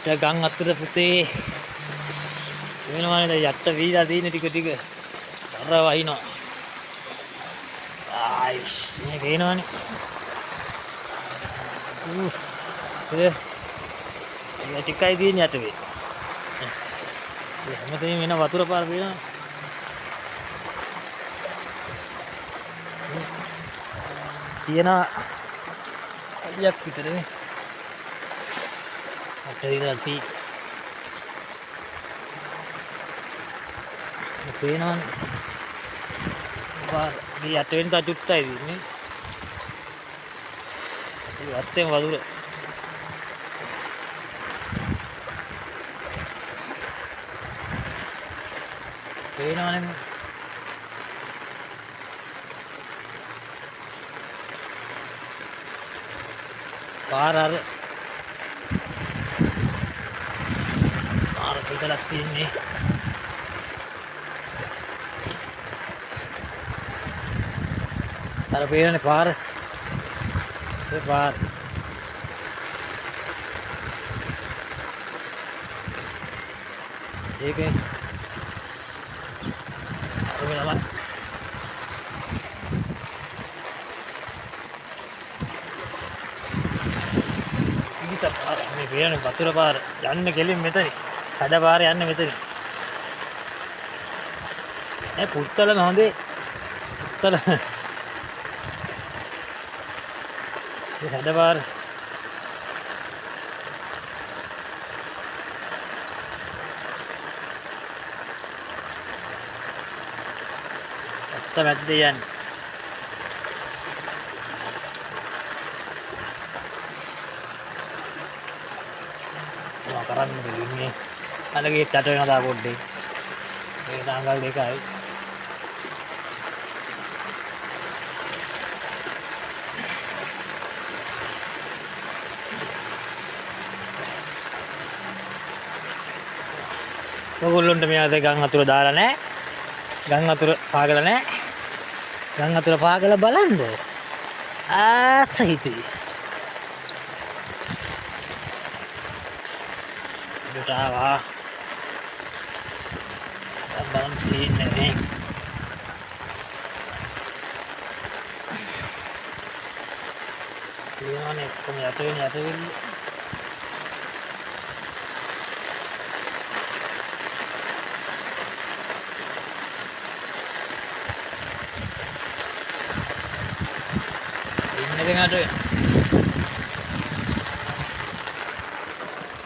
දැන් ගම් අතුර පුතේ වෙනවනේ දැන් යට වීලා තියෙන ටික ටික අර වහිනවා. ආයිස් මේ පේනවනේ. උෆ් ඒ ටිකයි තියෙන යට වේ. ඒ හැමතැනම එන වතුර පාර පේනවා. තියෙන අඩියක් විතරනේ. අට විතර තියෙන්නේ. පේනවනේ. පාර මේ යට වෙන තා චුට්ටයි තියෙන්නේ. ඒ වත්තෙන් වතුර. පේනවනේ මේ. පාර අර පාර සීතලක් තියෙන්නේ. අර පේනනේ පාර. ඒ පාර. ඒකේ අර මේ ළමයි ඊට පාර මේ පේනනේ වතුර පාර යන්න කෙලින් මෙතන. සැඩ පාර යන්න මෙතන. ඈ පුත්තලම හොඳේ. පුත්තල මේ සැඩ පාර ඇත්ත මැද්දේ යන්නේ. මොනවා කරන්නද ඉන්නේ? අලගේ යට වෙනවා තා පොඩ්ඩේ. මේක අඟල් දෙකයි. ඔයගොල්ලොන්ට මේ අද ගම් වතුර දාලා නැහැ. ගම් වතුර පාගලා නැහැ. ගම් වතුර පාගලා බලන්න. ආස හිතේ. උඩට ආවා. දැන් බලමු සීන් එක නේ. තියෙනවනේ ඔක්කොම යට වෙන යට වෙන්නේ. ඉන්න කෙනාට වෙන.